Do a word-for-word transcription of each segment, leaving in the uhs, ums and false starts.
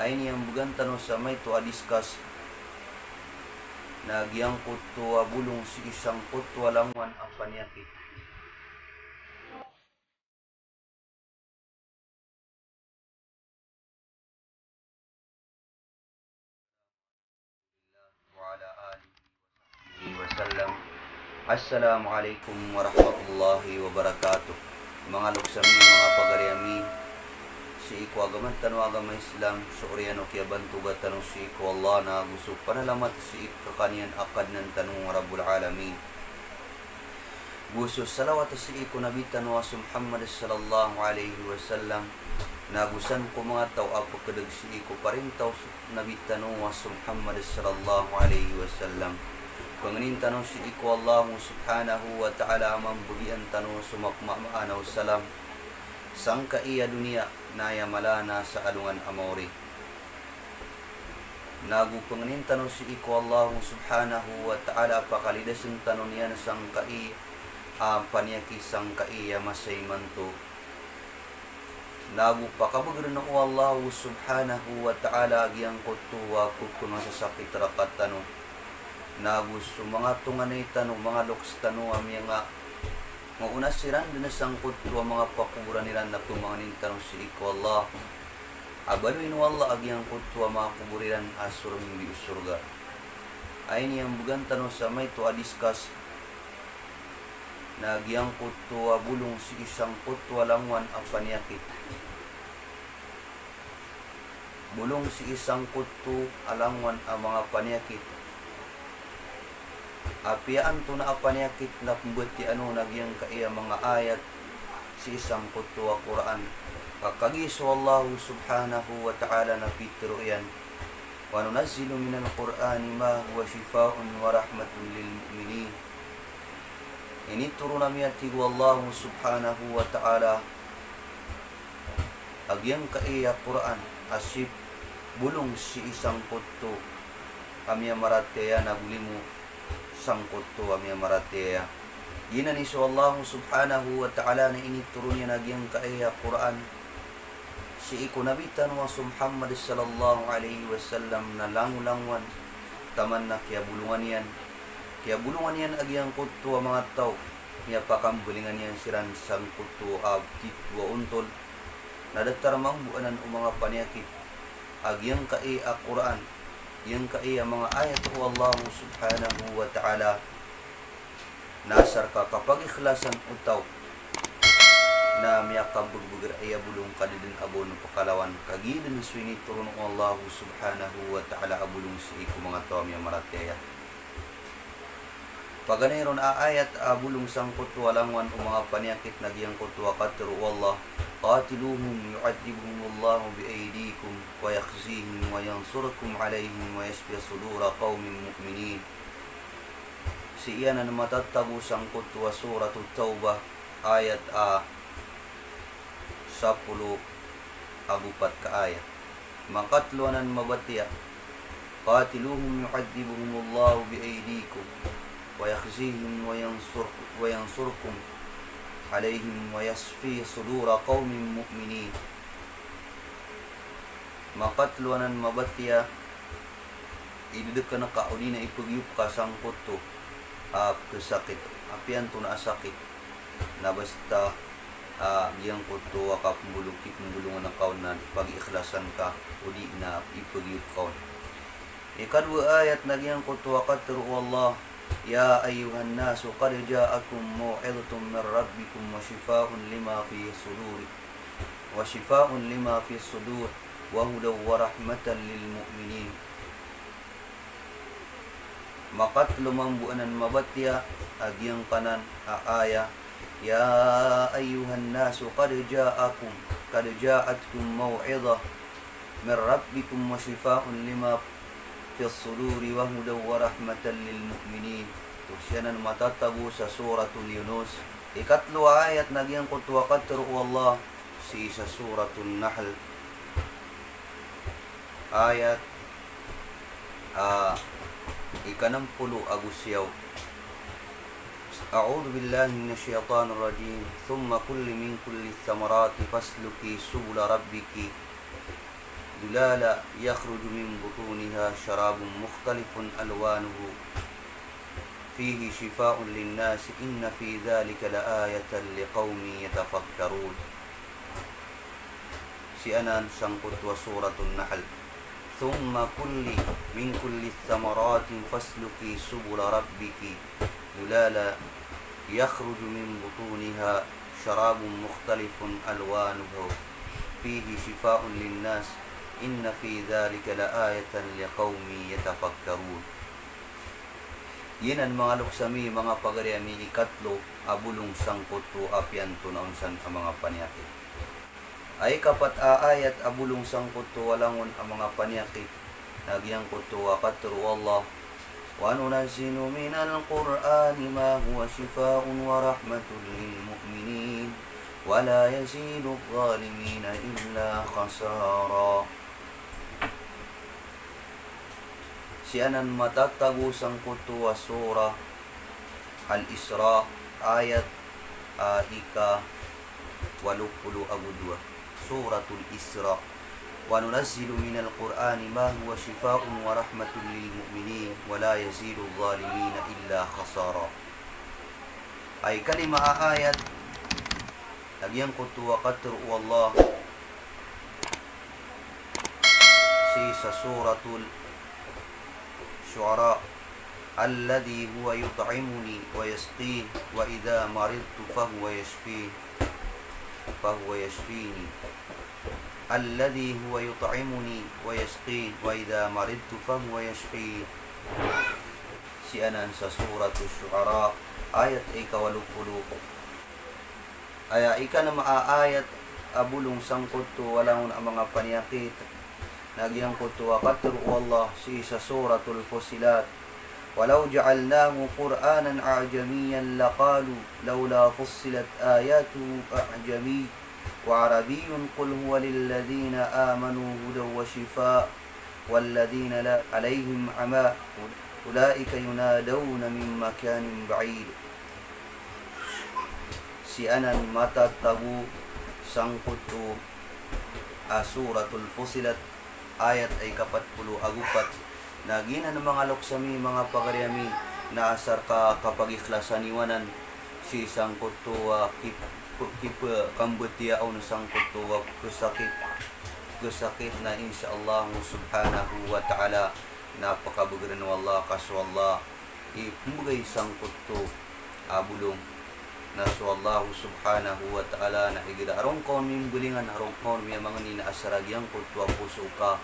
Aya iniyambegan tano sa maito a discuss na giyangkoto a bolong sii sangkoto a langowan a paniyakit. Wa ala alihi wa sahbihi wa sallam. Assalamu alaikum warahmatullahi wabarakatuh. Manga loks ami, manga pagari ami, sii ko agama tano a agama Islam, so oriyan o kiyabantoga tano sii ko Allah na go so panalamat sii ko kaniyan a Kadnan tano a Rabbul Alamin. Go so salawat sii ko Nabi tano a so Muhammad sallallahu alaihi wasallam, na go san ko manga taw a pekedeg sii ko parinta o so Nabi tano a so Muhammad sallallahu alaihi wasallam. Pangnin tano sii ko Allah subhanahu wa ta'ala a mambegian tano so mapmamaan o salam sangkai a doniya na aya mala na sa alongan a maori. Na go pangnin tano sii ko Allah subhanahu wa ta'ala a pakalidasen tano niyan sangkai a paniyakit sangkai a masa imanto. Na go pakabegeren o Allah subhanahu wa ta'ala a giyangkoto a pepengasasakit rektano. Na go so manga tonganay tano, manga loks tano a miyanga ngoona siran den sangkoto a manga pakoboran iran na pemangnin tano sii ko Allah a baloyin o Allah a giyangkoto a manga kobor iran a so rembi o sorga. Aya iniyambegan tano sa maito a discuss na giyangkoto a bolong sii sangkoto a langowan a paniyakit. Bolong sii sangkoto a langowan a manga paniyakit. Apiya antonaa a paniyakit na pembatiyaan o na giyangkai a manga ayat sii sangkoto a Qur'an. Ka kagiya so Allah subhanahu wa ta'ala na pitero iyan, "Wa nunazzilu minal Qur'ani ma huwa shifaa'un wa rahmatun lil mu'minin." Initoron ami, a tig o Allah subhanahu wa ta'ala, a giyangkai a Qur'an a sii, bolong sii sangkoto a miyamaratiyaya na golimo sangkoto a miyamaratiyaya. Giyanan i so Allah subhanahu wa ta'ala na initoron iyan a giyangkai a Qur'an sii ko Nabi tano a so Muhammad sallallahu alaihi wasallam na langolangowan taman na kiyabolongan iyan, kiyabolongan iyan a giyangkoto a manga taw, miyapakambalingan iyan siran sangkoto a tito a ontol. Na datar mambo anan o manga paniyakit a giyangkai a Qur'an, giyangkai a manga ayat o Allah subhanahu wa ta'ala, na asar ka kapagikhlasan o taw na miyakabegbeger aya bolong ka di den a ba on pekalawan, ka giya den so initoron o Allah subhanahu wa ta'ala a bolong sii ko manga taw a miyamaratiyaya. Paganay ron a ayat a bolong sangkoto a langowan o manga paniyakit na giyangkoto a katero o Allah, "Qatiluhum yu'adhibhumullahu bi aydikum wa yakhzihim wa yansurkum alayhim wa yashfi sudura qawmin mu'minin." Sii anan matatago sangkoto a Suratut Tawbah, ayat a sapolo ago pat ka ayat. Makatlo anan mabatiya, "Qatiluhum yu'adhibhumullahu bi aydikum wa yakhzihim wa yansur-, wa yansurkum alayhim wa yashfi sudura qawmin mu'minin." Makatlo anan mabatiya, idedeken ka odi na ipegiyop ka sangkoto a kesakit, apiya antonaa a sakit. Na basta, ah, giyangkoto a kapembolong, kipembolongan ka on na pagikhlasan ka, odi na ipegiyop ka on. Ikadowa a ayat na giyangkoto a katero o Allah, "Ya ayyuhan nasu qad ja'akum maw'izatun min rabbikum wa shifaa'un lima fi suduri, wa shifaa'un lima fi sudur, wa hudan wa rahmatan lil mu'minin." Makatlo mambo anan mabatiya a giyangkanan a ayat, "Ya ayyuhan nasu qad ja'akum, qad ja'atkum maw'izah min rabbikum wa shifaa'un lima fis suduri wa hudan wa rahmatan lil mu'minin." Oto sii anan matatago sa Suratul Yunus. Ikatlo a ayat na giyangkoto a katero o Allah sii sa Suratul Nahl. Ayat, ah, ika-enam polo ago siyaw. A'udhu billahi minash shaytanir rajim. Thumma kuli min kulli thamarati fasluki subula rabbiki ذلالا يخرج من بطونها شراب مختلف ألوانه فيه شفاء للناس إن في ذلك لآية لقوم يتفكرون. Sii anan sangkoto a Suratun Nahl. ثم كلي من كل الثمرات فاسلكي سبل ربك ذللا يخرج من بطونها شراب مختلف ألوانه فيه شفاء للناس إن في ذلك لآية لقوم يتفكرون. Giyanan manga loks ami, manga pagari ami, ikatlo a bolong sangkoto a piyanto na onsan a manga paniyakit. Ay kapat a ayat a bolong sangkoto a langon a manga paniyakit, na giyangkoto a katero o Allah: وننزل من القرآن ما هو شفاء ورحمة للمؤمنين ولا يزيد الظالمين إلا خسارا. Sii anan matatago sangkoto a Surah Al-Isra, ayat a ika walo polo ago dowa. Suratul Isra. وننزل من القرآن ما هو شفاء ورحمة للمؤمنين ولا يزيد الظالمين إلا خسارا. Ay kalima a ayat, na giyangkoto a katero o Allah sii sa Suratul Shu'ara: الذي هو يطعمني ويسقين وإذا مرضت فهو يشفين، فهو يشفيني. الذي هو يطعمني ويسقين وإذا مرضت فهو يشفين. Sii anan sa Suratul Shu'ara, ayat a ika walo polo. Aya ikanm a ayat a bolong sangkoto a langon a manga paniyakit, na giyangkoto a katero o Allah sii sa Suratul Fussilat: ولو جعلناه قرآنا أعجميا لقالوا لولا فصلت آياته أعجمي وعربي قل هو للذين آمنوا هدى وشفاء والذين لا عليهم عمى أولئك ينادون من مكان بعيد. Sii anan matatago sangkoto a Suratul Fussilat, ayat a ikapat polo ago pat. Na giyanan manga loks ami, manga pagari ami, na asar ka kapagikhlasan iyo anan sii sangkoto a kip-, kipkambatiyaa on sangkoto a pesakit, pesakit na insha Allah subhanahu wa ta'ala na pakabegern o Allah ka so Allah i pembegay sangkoto a bolong na so Allah subhanahu wa ta'ala na igira a roo ngka on mimbelingan, a roo ngka on miyamangni na asar a giyangkoto a poso ka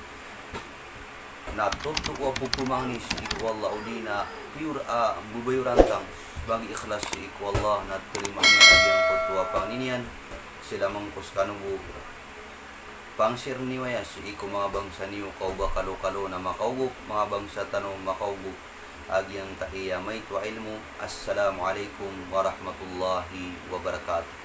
na toto a popemangni sii ko Allah odi na pure a bebayoran ka, bagi ikhlas sii ko Allah na terimaan iyan a giyangkoto a pangni niyan. Sii lamang ko sekano bo pang-share niyo aya sii ko manga bangsa niyo, ka o ba kalokalo na makaogop, manga bangsa tano makaogop a giyangkaya maito a ilmo. Assalamu alaikum warahmatullahi wabarakatuh.